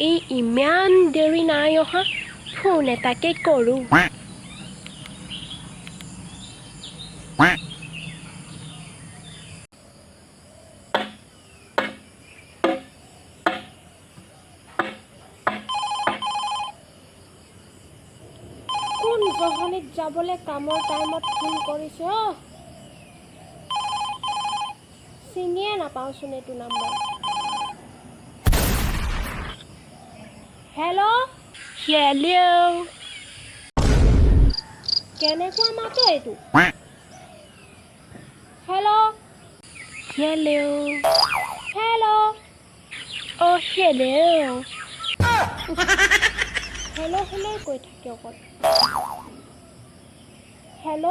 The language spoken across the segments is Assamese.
এই ইমান দেৰি নাই অহা, ফোন এটাকে কৰোঁ। Quack. কোন জহনিত যাবলৈ কামৰ টাইমত ফোন কৰিছে অ'? চিনিয়ে নাপাওঁচোন এইটো নাম্বাৰ। হেল্ল'। হেল্ল'। কেনেকুৱা মাতো এইটো? Quack. Hello. Hello. Hello. অ' হেল্ল'। হেল্ল' হেল্ল' কৈ থাকে অকল। হেল্ল'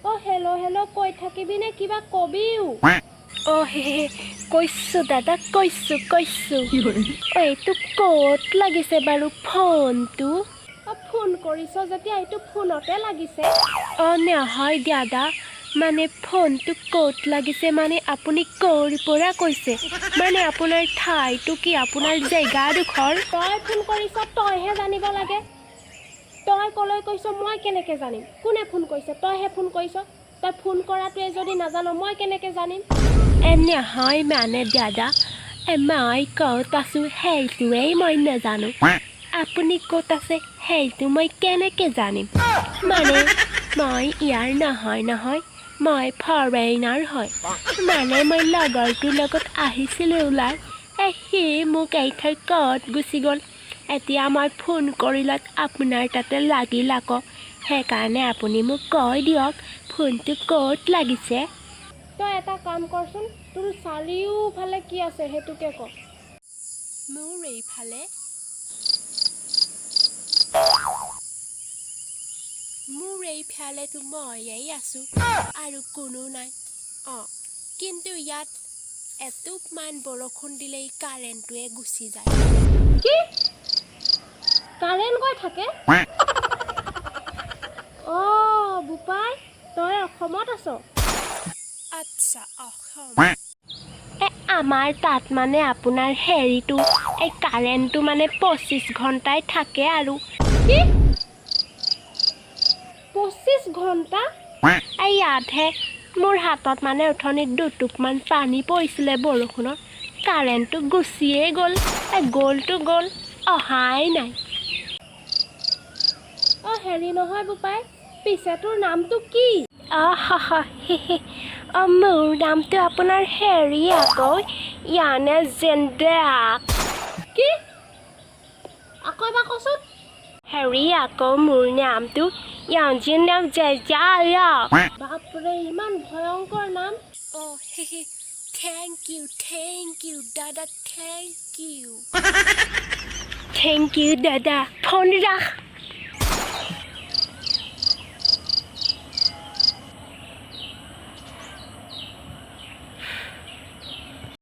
অ' হেল্ল' হেল্ল' কৈ থাকিবি নে কিবা কবিও? Quack. অ' হে হে, কৈছোঁ দাদা, কৈছোঁ কৈছোঁ। অ' এইটো ক'ত লাগিছে বাৰু ফোনটো? অ' ফোন কৰিছ যেতিয়া এইটো ফোনতে লাগিছে। অ' নহয় দাদা, মানে ফোনটো ক'ত লাগিছে মানে আপুনি ক'ৰ পৰা কৈছে, মানে আপোনাৰ ঠাইটো কি, আপোনাৰ জেগাডোখৰ? তই ফোন কৰিছ, তইহে জানিব লাগে। তই ক'লৈ কৈছ মই কেনেকৈ জানিম? কোনে ফোন কৰিছে? তইহে ফোন কৰিছ। তই ফোন কৰাটোৱে যদি নাজান, মই কেনেকৈ জানিম? এ নহয়, মানে দাদা, মই ক'ত আছোঁ সেইটোৱেই মই নাজানো। Quack. আপুনি ক'ত আছে সেইটো মই কেনেকৈ জানিম? মানে মই ইয়াৰ নহয় নহয়, মই ফৰেইনাৰ হয়। মানে মই লগৰটোৰ লগত আহিছিলোঁ ওলাই, সি মোক এই থৈ ক'ত গুচি গ'ল। এতিয়া মই ফোন কৰিলত আপোনাৰ তাতে লাগিল আকৌ, সেইকাৰণে আপুনি মোক কৈ দিয়ক ফোনটো ক'ত লাগিছে। তই এটা কাম কৰচোন, তোৰ চাৰিওফালে কি আছে সেইটোকে ক। মোৰ এইফালে, মোৰ এইফালেতো ময়েই আছোঁ আৰু কোনো নাই। অঁ, কিন্তু ইয়াত এটোপমান বৰষুণ দিলেই কাৰেণ্টটোৱে গুচি যায়। কি, কাৰেণ্ট গৈ থাকে? Quack. অঁ বোপাই, তই অসমত আছ? আচ্ছা, অসম। Quack. আমাৰ তাত মানে আপোনাৰ হেৰিটো, এই কাৰেণ্টটো মানে 25 ঘণ্টাই থাকে আৰু। কি, 25 ঘণ্টা? Quack. এই ইয়াতহে মোৰ হাতত মানে অথনি দুটোপমান পানী পৰিছিলে বৰষুণত, কাৰেণ্টটো গুচিয়ে গ'ল। এই গ'লটো গ'ল, অহাই নাই। অ' হেৰি নহয় বোপাই, পিছে তোৰ নামটো কি? অ' অ' মোৰ নামটো আপোনাৰ হেৰি আকৌ, ইয়ানে জেন্দেক। কি, আকৌ এবাৰ কচোন। হেৰি আকৌ, মোৰ নামটো ইয়াঞ্জিন নাম জেজা। Quack. বাপৰে, ইমান ভয়ংকৰ নাম। অ' thank U, thank U দাদা, thank U, thank U দাদা। ফোন ৰাখ।